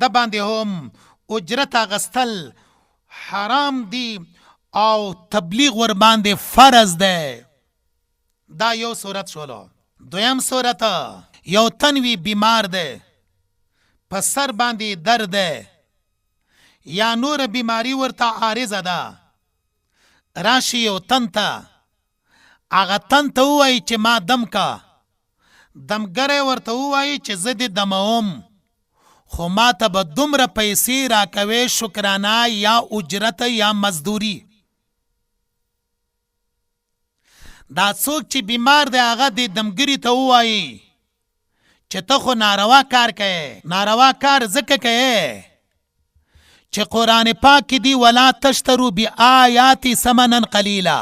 د باندې هم اجرت اخیستل حرام دي او تبلیغ ورباندې فرض دی. دا یو صورت شولو. دویم صورت، یو تن وي بیمار دی، په سر باندې درد دی یا نوره بیماری ورته عارضه ده، راشي یو تن ته، هغه تن ته ووایي چې ما دم کا، دمګری ورته ووایي چې زه دې دموم، خو ما ته به دومره پیسې راکوې شکرانه یا اجرت یا مزدوري. دا څوک چې بیمار دی هغه دې دمګري ته ووایي چې ته خو ناروا کار کوې. ناروا کار ځکه کوې چې قرآن پاک کې دی ولا تشترو بآیاتی ثمنا قلیلا،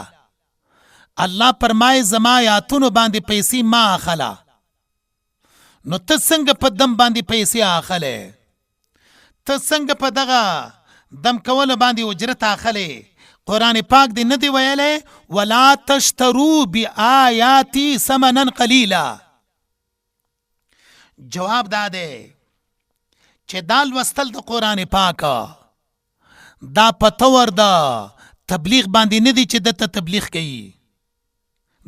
الله پرمای زما آیاتونو باندې پیسې ما اخله، نو ته څنګه په دم باندې پیسې اخلې؟ ته څنګه په دغه دم کولو باندې اجرت اخلې؟ قرآن پاک دې نه دی ویلی ولا تشترو بآیاتی ثمنا قلیلا؟ جواب دا دی چې دا لوستل د قرآن پاک دا په تور د تبلیغ باندې نه دی چې دته تبلیغ کوي،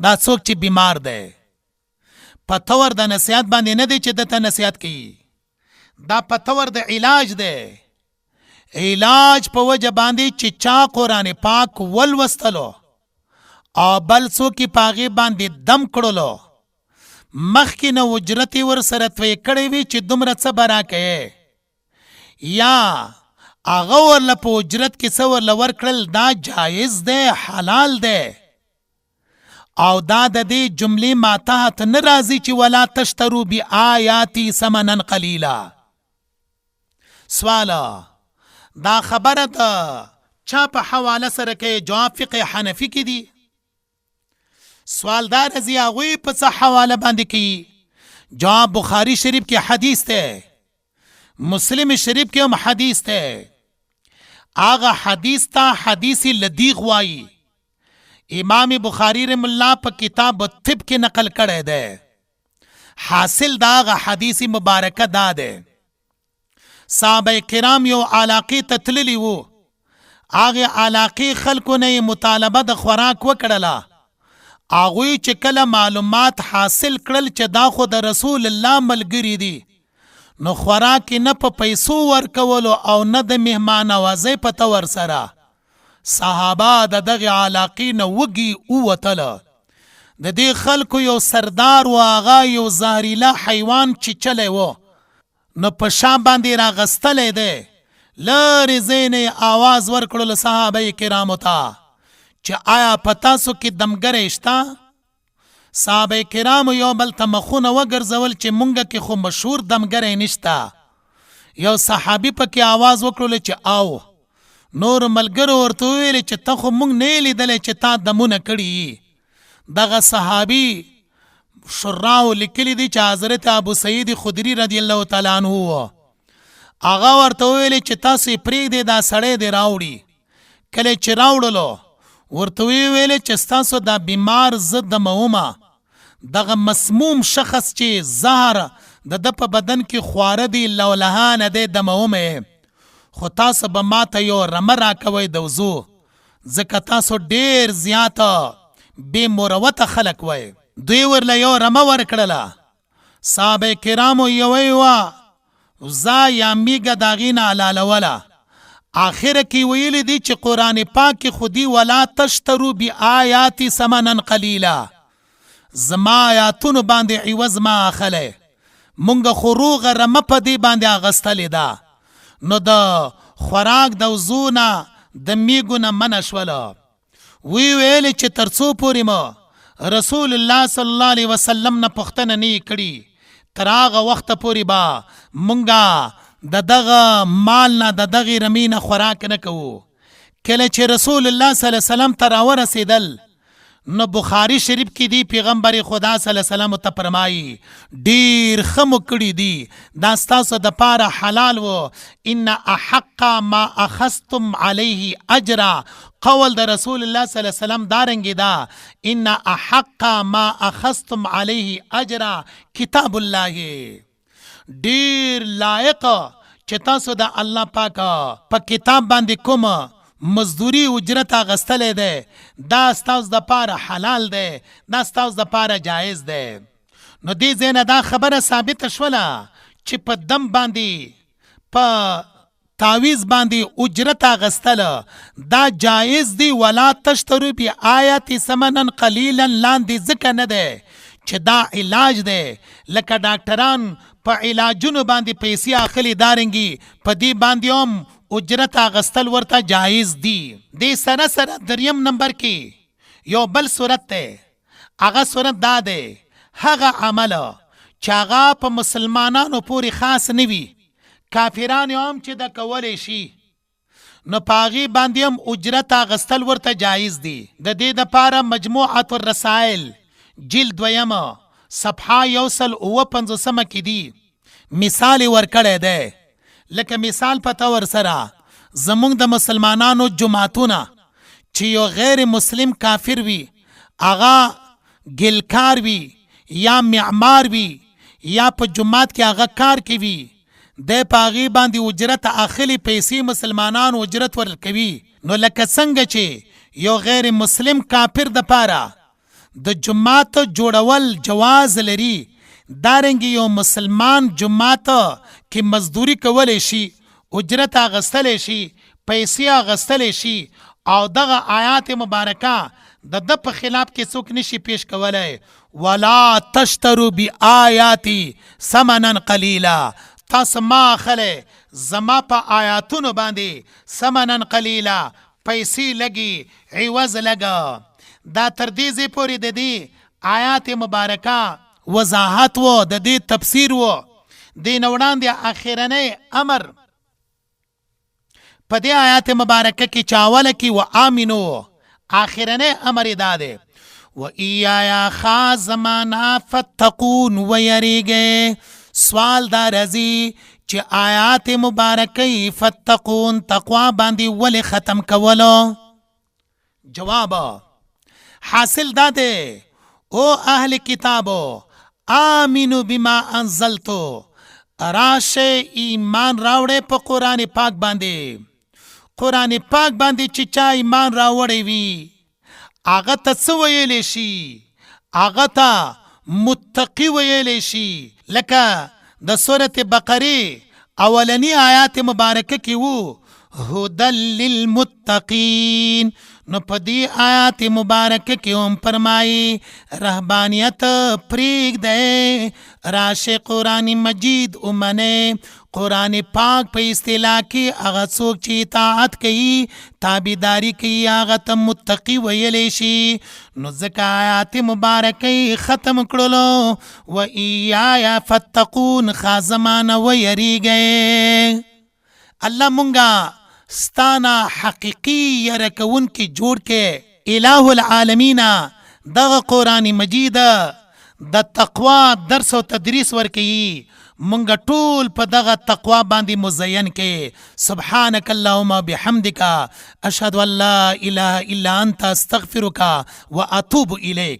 دا څوک چې بیمار دی په تور د نصیحت باندې نه دی چې دته نصیحت کوي، دا په تور د علاج دی. علاج په وجه باندې چې چا قرآن پاک ولوستلو او بل څوک یې په هغې باندې دم کړلو، مخکې نه اجرت یې ورسره توی کړی وي چې دومره څه به راکوې، یا هغه ورله په اجرت کې څه ورله ورکړل، دا جایز دی، حلال دی. او دا د دې جملې ماتحت نه راځي چې ولا تشترو بآیاتی ثمنا قلیلا. سوال، دا خبره د چا په حواله سره کوي؟ جواب فقه حنفي کې دي. سوال دا راځي هغوی په څه حواله باندې کوي؟ جواب بخاری شریف کې حدیث دی، مسلم شریف کې هم حدیث دی. هغه حدیث ته حدیث لدیغ وایي. امام بخاری رحم الله په کتاب طب کې نقل کړی دی. حاصل دا هغه حدیث مبارکه دا دی، صحابه کرام یو علاقې ته تللي وو، هغې علاقې خلکو نه یې مطالبه د خوراک وکړله. هغوی چې کله معلومات حاصل کړل چې دا خو د رسول الله ملګري دي، نو خوراک یې نه په پیسو ورکولو او نه د مهمان نوازۍ په تور سره. صحابه د دغې علاقې نه وږي ووتل. د دې خلکو یو سردار و، هغه یو زهریله حیوان چیچلی و، نو په شا باندې راغستلی دی. لرې ځای نه یې آواز ورکړلو صحابه کرامو ته چې آیا په تاسو کې دمګری شته؟ صحابه کرامو یو بل ته مخونه وګرځول چې مونږ کې خو مشهور دمګری نشته. یو صحابي پکې آواز وکړلو چې آو. نور ملګرو ورته وویل چې ته خو مونږ نه لیدلی چې تا دمونه کړي. دغه صحابي شراو لیکلي دي چې حضرت ابو سعید خدري رضی الله تعالی عنه و. هغه ورته وویل چې تاسو یې پرېږدئ، دا سړی دې راوړي. کله چې راوړلو ورته ویې ویل چې ستاسو دا بیمار زه دمومه، دغه مسموم شخص چې زهر د ده په بدن کې خواره دي لولهانه دی، دمومه یې، خو تاسو به ماته یو رمه راکوئ د وزو، ځکه تاسو ډېر زیات بې مروته خلک وئ. دوی ورله یو رمه ورکړله. صحابه کرامو یوه یوه وزه یا میږه د هغې نه حلالوله. آخره کې ویلي دي چې قرآن پاک کې خو دي ولا تشترو بآیاتي ثمنا قلیلا، زما آیاتونو باندې عوض ما اخلی، مونږ خو روغه رمه په دې باندې اغستلې ده. نو د خوراک د وزو نه د میږو نه منع شوله. وی ویل چې تر څو پورې مو رسول الله صلی الله علیه وسلم نه پوښتنه نه کړي، تر هغه وخته پورې به مونږه د دغه مال نه د دغې رمې نه خوراک نه کوو. کله چې رسول الله صلی الله علیه وسلم ته راورسېدل، نو بخاری شریف کې دی پیغمبر خدا صلی الله علیه وسلم ته فرمایي ډیر ښه مو کړي دي، دا ستاسو د پاره حلال و. ان احق ما اخذتم علیه اجرا، قول د رسول الله صلی الله علیه وسلم دارنګې ده، ان احق ما اخذتم علیه اجرا کتاب الله. ډیر لایق چې تاسو د الله پاک په کتاب باندې کوم مزدوري اجرت اغستلی دی، دا ستاسو دپاره حلال دی، دا ستاسو دپاره جایز دی. نو دې ځای نه دا خبره ثابته شوله چې په دم باندې په تعویذ باندې اجرت اغستل دا جایز دی. ولا تشترو بآیات ثمنا قلیلا لاندې ځکه نه دی چې دا علاج دی، لکه ډاکټران په علاجونو باندې پیسې اخلي، دارنګي په دې باندې هم اجرت اغستل ورته جایز دی. دې سره سره دریم نمبر کې یو بل صورت دی، هغه صورت دا دی، هغه عمل چې هغه په مسلمانانو پورې خاص نه وي، کافران هم چې د کولی شي. نو په هغې باندې هم اجرت اغستل ورته جایز دي. د دې دپاره مجموعة الرسائل جلد دویم صفحه 157 کې دي مثال یې ورکړی دی، لکه مثال په طور سره زمونږ د مسلمانانو جوماتونه چې یو غیر مسلم کافر وي، هغه ګلکار وي یا معمار وي یا په جومات کې هغه کار کوي، دی په هغې باندې اجرت اخلي، پیسې مسلمانانو اجرت ورکوي. نو لکه څنګه چې یو غیر مسلم کافر دپاره د جومات جوړول جواز لري، دارنګه یو مسلمان جومات کې مزدوري کولی شي، اجرت اغستلی شي، پیسې اغستلی شي، او دغه آیات مبارکه د ده په خلاف کې څوک نشي پیش کولی. ولا تشترو بآیاتی ثمنا قلیلا، تاسو ما اخلئ زما په آیاتونو باندې ثمنا قلیلا، پیسې لږې، عوض لږ. دا تر دې ځای پورې د دې آیات مبارکه وضاحت و، د دې تفسیر و. دې نه وړاندې اخرنی امر په دې آیات مبارکه کې چې اوله کې و آمنو، آخرنی امر یې دا دی، و ایایا خاص زمانه فتقون، ویریږئ. سوال دا راځي چې آیات مبارکه فتقون تقوا باندې ولې ختم کولو؟ جواب حاصل دا دی، او اهل کتابو آمنو بما انزلتو، راشه ایمان راوړی په قرآن پاک باندې. قرآن پاک باندې چې چا ایمان راوړی وي هغه ته څه ویلی شي؟ هغه ته متقی ویلی شي. لکه د سورة بقرې اولنی آیات مبارکه کې وو هدى للمتقین، نو په دې آیات مبارکه کې هم فرمایي رهبانیت پرېږدئ، راشه قرآن مجید ومنئ. قرآن پاک په اصطلاح کې هغه څوک چې اطاعت کوي، تابعداري کوي، هغه ته متقي ویلی شي. نو ځکه آیات مبارکه ختم کړلو، و ایایا فتقون، ښه زمانه ویریږئ. الله مونږه ستانه حقیقي یره کوونکي جوړ کې. الہ العالمین دغه قرآن مجید د تقوا درس او تدریس ورکوي، مونږ ټول په دغه تقوا باندې مزین کې. سبحانك اللهم بحمدك، اشهد ان لا اله الا انت، استغفرك واتوب اليك.